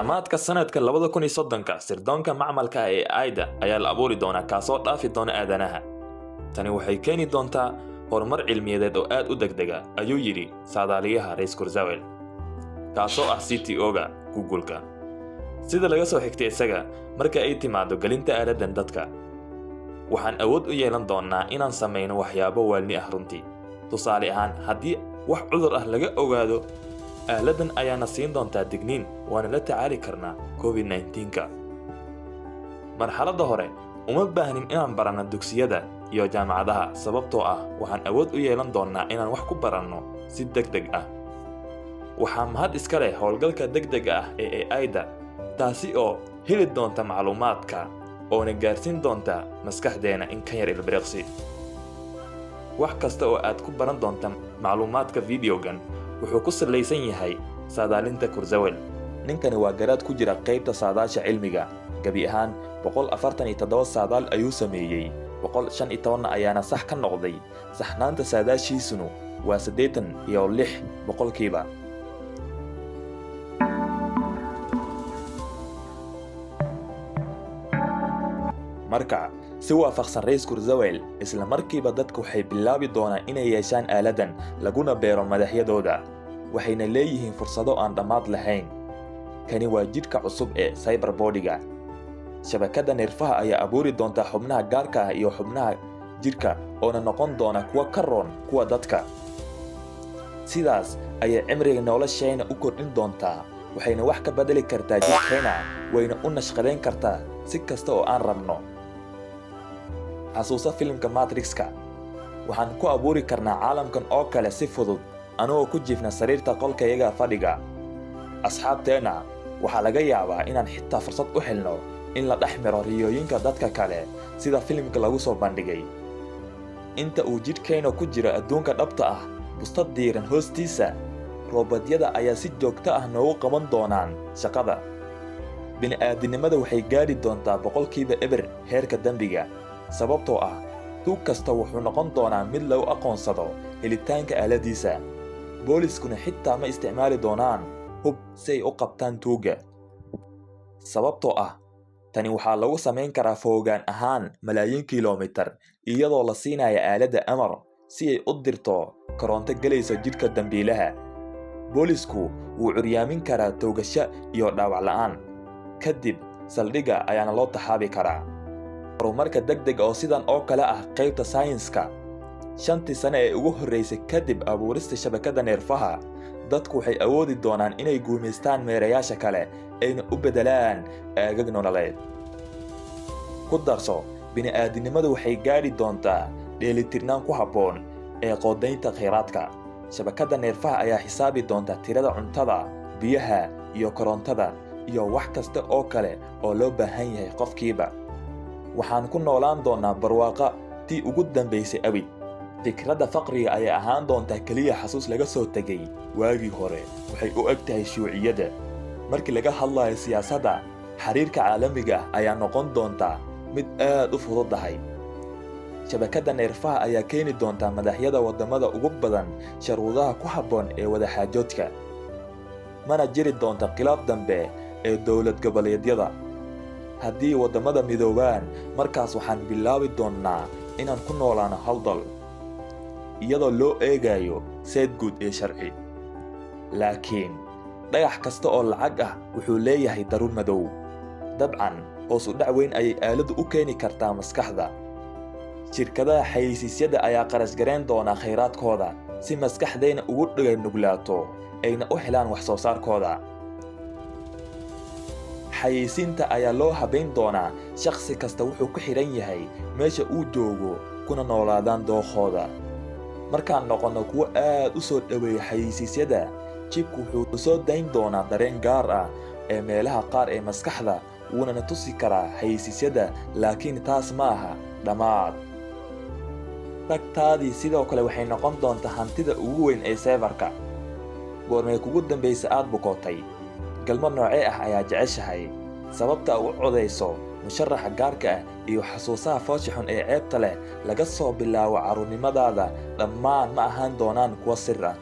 Dhammaadka sanadka 2030-ka, sirdoonka macmalka ah ee AI-da ayaa la abuuri doonaa, kaasoo dhaafi doona aadanaha. Tani waxay keeni doontaa horumar cilmiyadeed oo aad u degdega, ayuu yidhi saadaaliyaha Ray Kurzweil, kaasoo ah CTO-ga Google-ka. Sida laga soo xigtay isaga, marka ay timaado gelinta aaladan dadka, waxaan awood u yeelan doonnaa inaan samayno waxyaabo waalni ah runtii. Tusaale ahaan, haddii wax cudur ah laga ogaado, aaladan ayaana siin doontaa digniin, waana la tacaali karnaa COVID-19-ka. Marxaladda hore uma baahnin inaan baranno dugsiyada iyo jaamacadaha, sababtoo ah waxaan awood u yeelan doonnaa inaan wax ku baranno si deg deg ah. Waxaa mahad iska leh howlgalka degdega ah ee AI-da, taasi oo heli doonta macluumaadka oona gaarsiin doonta maskaxdeena in ka yar ilbiriqsi. Wax kasta oo aad ku baran doonta macluumaadka videogan wuxuu ku salaysan yahay saadaalinta Kurzweil. Ninkani waa garaad ku jira qaybta saadaasha cilmiga. Gebi ahaan 147 saadaal ayuu sameeyey, 115-na ayaana sax ka noqday. Saxnaanta saadaashiisunu waa 86%. Marka si waafaqsan Ray Kurzweil, isla markiiba dadku waxay bilaabi doonaan inay yeeshaan aaladan laguna beero madaxyadooda, waxayna leeyihiin fursado aan dhammaad lahayn. Kani waa jidhka cusub ee cyberbody-ga. Shabakadda neerfaha ayaa abuuri doonta xubnaha gaarka ah iyo xubnaha jidhka, oona noqon doona kuwa ka roon kuwa dadka. Sidaas ayay cimriga noloshayna u kordhin doontaa, waxayna wax ka bedeli kartaa jidhkeena, wayna u nashqadayn kartaa si kasta oo aan rabno. Xasuuso filimka Matrix-ka. Waxaan ku abuuri karnaa caalamkan oo kale si fudud, anagoo ku jiifna sariirta qolkayaga fadhiga. Asxaabteenna waxaa laga yaabaa inaan xitaa fursad u helno in la dhex maro riyooyinka dadka kale, sida filimka lagu soo bandhigay. Inta uu jidhkeenna ku jiro adduunka dhabta ah, busta diiran hoostiisa, roobadyada ayaa si joogto ah noogu qaban doonaan shaqada. Bini'aadinimada waxay gaadhi doontaa 0% heerka dembiga, sababtoo ah tuug kasta wuxuu noqon doonaa mid lagu aqoonsado helitaanka aaladiisa. Booliskuna xitaa ma isticmaali doonaan hub si ay u qabtaan tuugga, sababtoo ah tani waxaa lagu samayn karaa foogaan ahaan malaayiin kiiloomitir, iyadoo la siinaya aaladda amar si ay u dirto koronto gelaysa jidhka dambiilaha. Boolisku wuu curyaamin karaa toogasho iyo dhaawac la'aan, kadib saldhigga ayaana loo taxaabi karaa. Horumarka degdega oo sidan oo kale ah qaybta sayniska, 5-tii sane ee ugu horreysay kadib abuurista shabakadda neerfaha, dadku waxay awoodi doonaan inay guumaystaan meerayaasha kale, ayna u beddelaan aagag nololeed. Ku darso, bini'aadinimadu waxay gaadhi doontaa dheelitirnaan ku habboon ee qoondaynta kheyraadka. Shabakadda neerfaha ayaa xisaabi doonta tirada cuntada, biyaha iyo korontada iyo wax kasta oo kale oo loo baahan yahay qofkiiba. Waxaan ku noolaan doonaa barwaaqa tii ugu dambaysay abid. Fikradda faqriga ayaa ahaan doontaa keliya xasuus laga soo tegay waagii hore. Waxay u eg tahay shuuciyadda. Markii laga hadlayo siyaasadda, xiriirka caalamiga ah ayaa noqon doontaa mid aad u fududahay. Shabakadda neerfaha ayaa keeni doonta madaxyada waddamada ugu badan sharuudaha ku habboon ee wadaxaajoodka, mana jiri doonta khilaaf dambe ee dowlad goboleedyada. Haddii waddamada midoobaan, markaas waxaan bilaabi doonnaa inaan ku noolaano hal dal, iyadoo loo eegayo seed guud ee sharci. Laakiin dhagax kasta oo lacag ah wuxuu leeyahay daruur madow. Dabcan, hoos u dhac weyn ayay aaladdu u keeni kartaa maskaxda. Shirkadaha xayeysiisyada ayaa qarash garayn doona kheyraadkooda si maskaxdayna ugu dhaga nuglaato, ayna u helaan wax soo saarkooda. Xayeysiinta ayaa loo habayn doonaa shakhsi kasta wuxuu ku xidhan yahay meesha uu joogo, kuna noolaadaan dookhooda. Markaan noqonno kuwo aad u soo dhoweeya xayeysiisyada, jibku wuxuu soo dayn doonaa dareen gaar ah ee meelaha qaar ee maskaxda, wuuna na tusi karaa xayeysiisyada. Laakiin taas ma aha dhammaad. Tagtaadii sidoo kale waxay noqon doontaa hantida ugu weyn ee seefarka. Goormay kugu dambaysa aad bukootay? Galmo noocee ah ayaa jeceshahay? Sababta u codayso musharaxa gaarka ah iyo xasuusaha foosha xun ee ceebta leh laga soo bilaabo carruurnimadaada dhammaan ma ahaan doonaan kuwo sir ah.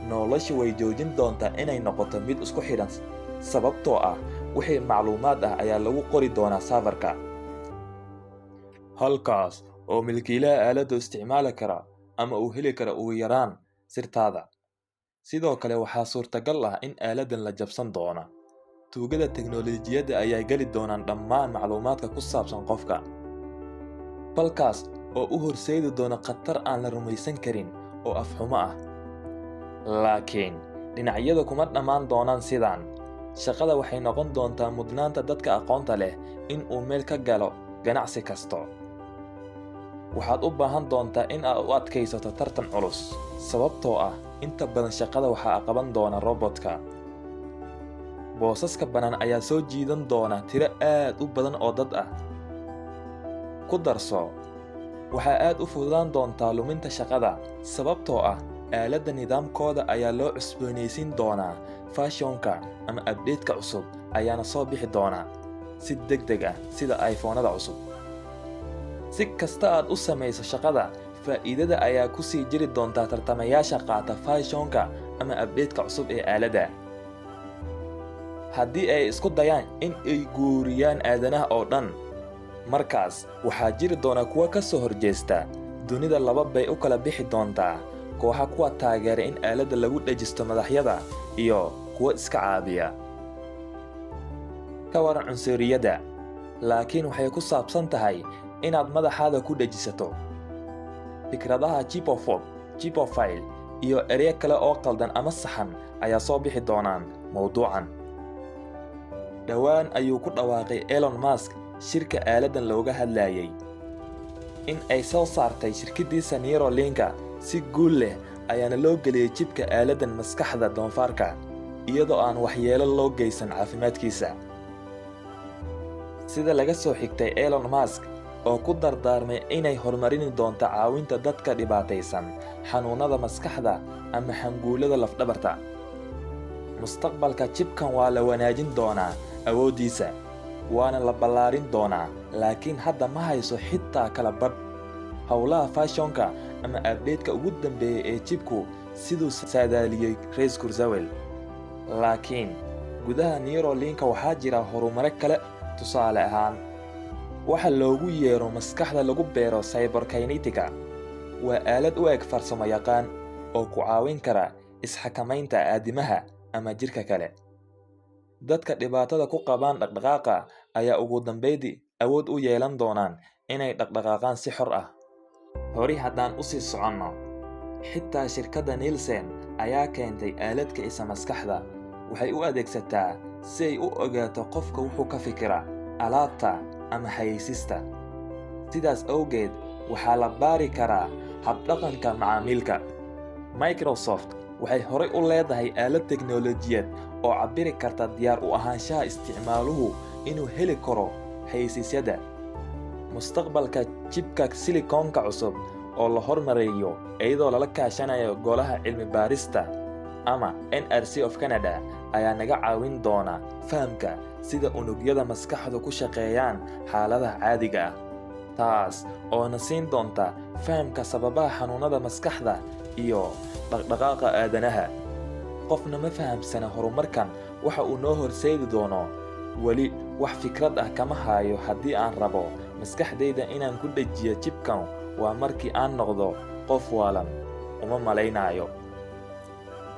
Nolosha way joojin doontaa inay noqoto mid isku xidhan Sababtoo ah wixii macluumaad ah ayaa lagu qori doonaa server-ka, halkaas oo milkiilaha aaladdu isticmaali kara ama uu heli karo ugu yaraan sirtaada. Sidoo kale waxaa suurtagal ah in aaladdan la jabsan doono. Tuugada teknoolojiyadda ayaa geli doonaan dhammaan macluumaadka ku saabsan qofka, falkaas oo u horseedi doona khatar aan la rumaysan karin oo afxumo ah. Laakiin dhinacyadu kuma dhammaan doonaan sidaan. Shaqada waxay noqon doontaa mudnaanta dadka aqoonta leh in uu meel ka galo ganacsi kasta. Waxaad u baahan doontaa in aad u adkaysato tartan culus, sababtoo ah inta badan shaqada waxaa qaban doona robotka. Boosaska bannaan ayaa soo jiidan doona tiro aad u badan oo dad ah. Ku darso, waxaa aad u fududaan doontaa luminta shaqada, sababtoo ah aaladda nidaamkooda ayaa loo cusboonaysiin doonaa, version-ka ama update-ka cusub ayaana soo bixi doona si degdeg ah sida iPhone-ada cusub. Si kasta aad u samayso shaqada, faa'iidada ayaa ku sii jiri doonta tartamayaasha qaata version-ka ama update-ka cusub ee aaladda. Haddii ay isku dayaan in ay guuriyaan aadanaha oo dhan, markaas waxaa jiri doona kuwa ka soo horjeesta. Dunida laba bay u kala bixi doontaa: kooxa kuwa taageera in aaladda lagu dhejisto madaxyada iyo kuwa iska caabiya. Ka waran cunsuriyadda? Laakiin waxay ku saabsan tahay inaad madaxaada ku dhejisato. Fikradaha chipophobe, chipophile iyo ereyo kale oo qaldan ama saxan ayaa soo bixi doonaan mowduucan. Dhowaan ayuu ku dhawaaqay Elon Musk shirka aaladdan looga hadlayay in ay soo saartay shirkadiisa Neuralink-a. Si guul leh ayaana loo geliyey chip-ka aaladdan maskaxda doofaarka, iyadoo aan waxyeelo loo geysan caafimaadkiisa, sida laga soo xigtay Elon Musk oo ku dardaarmay inay horumarini doonto caawinta dadka dhibaataysan xanuunada maskaxda ama xanguulada lafdhabarta. Mustaqbalka, chip-kan waa la wanaajin doonaa awooddiisa, waana la ballaarin doonaa, laakiin hadda ma hayso xitaa kala badh howlaha version-ka ama update-ka ugu dambeeyay ee chip-ku, siduu saadaaliyey Ray Kurzweil. Laakiin gudaha Neuralink-a waxaa jira horumaro kale. Tusaale ahaan, waxa loogu yeero maskaxda lagu beero cyberkinetic-a waa aalad u eg farsamo yaqaan oo ku caawin kara isxakamaynta aadimaha ama jirka kale. Dadka dhibaatada ku qabaan dhaqdhaqaaqa ayaa ugu dambeydii awood u yeelan doonaan inay dhaqdhaqaaqaan si xor ah. Hori haddaan u sii soconno, xitaa shirkadda Nielsen ayaa keentay aalad kicisa maskaxda. Waxay u adeegsataa si ay u ogaato qofka wuxuu ka fikira alaabta ama xayeysiista. Sidaas awgeed waxaa la baari karaa habdhaqanka macaamiilka. Microsoft waxay horay u leedahay aalad teknolojiyad oo cabbiri karta diyaar u ahaanshaha isticmaaluhu inuu heli karo xayeysiisyada. Mustaqbalka, chip-ka silikoonka cusub oo la hormariyo iyadoo lala kaashanayo Golaha Cilmi Baarista ama NRC of Canada ayaa naga caawin doona fahamka sida unugyada maskaxdu ku shaqeeyaan xaaladaha caadiga ah, taas oo na siin doonta fahamka sababaha xanuunada maskaxda iyo dhaqdhaqaaqa aadanaha. Qofna ma fahamsana horumarkan waxa uu noo horseedi doono. Weli wax fikrad ah kama hayo. Haddii aan rabo maskaxdayda inaan ku dhejiyo chip-kan, waa markii aan noqdo qof waalan. Uma malaynayo.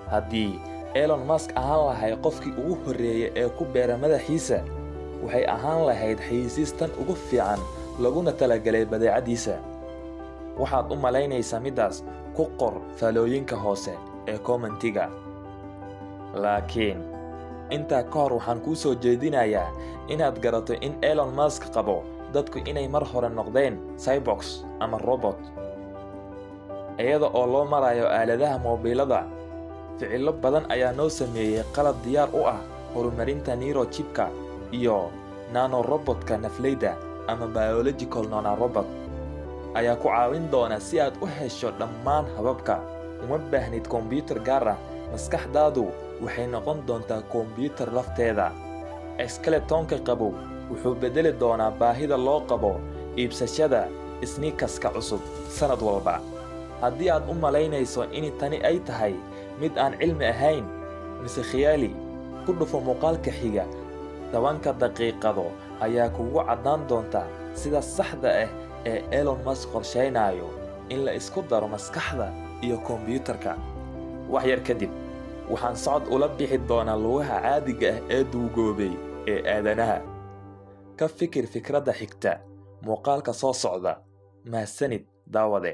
Haddii Elon Musk ahaan lahay qofkii ugu horreeyay ee ku beera madaxiisa, waxay ahaan lahayd xayeysiis tan ugu fiican laguna talagalay badeecadiisa. Waxaad u malaynaysaa middaas? Ku qor faalooyinka hoose ee comment-iga. Laakiin intaa ka hor, waxaan kuu soo jeedinayaa inaad garato in Elon Musk qabo dadku inay mar hore noqdeen cyborgs ama robot, iyada oo loo marayo aaladaha moobilada. Ficillo badan ayaa noo sameeyey qalab diyaar u ah horumarinta neurochip-ka iyo nanorobotka. Nafleyda ama biological nanorobot ayaa ku caawin doona si aad u hesho dhammaan hababka. Uma baahnid kombiyuutar gaar ah. Maskaxdaadu waxay noqon doontaa kombiyuutar lafteeda. Exoskeleton-ka qabow wuxuu beddeli doonaa baahida loo qabo iibsashada sneakers-ka cusub sanad walba. Haddii aad u malaynayso in tani ay tahay mid aan cilmi ahayn mise khiyaali. Ku dhufo muuqaalka xiga 10-ka daqiiqado ayaa kugu caddaan doonta sida saxda ah ee Elon Musk qorsheynayo in la isku daro maskaxda iyo kombiyuutarka. Wax yar kadib, waxaan socod ula bixi doonaa lugaha caadiga ah ee duugoobay ee aadanaha. Ka fikir fikradda xigta muuqaalka soo socda. Mahadsanid, daawade.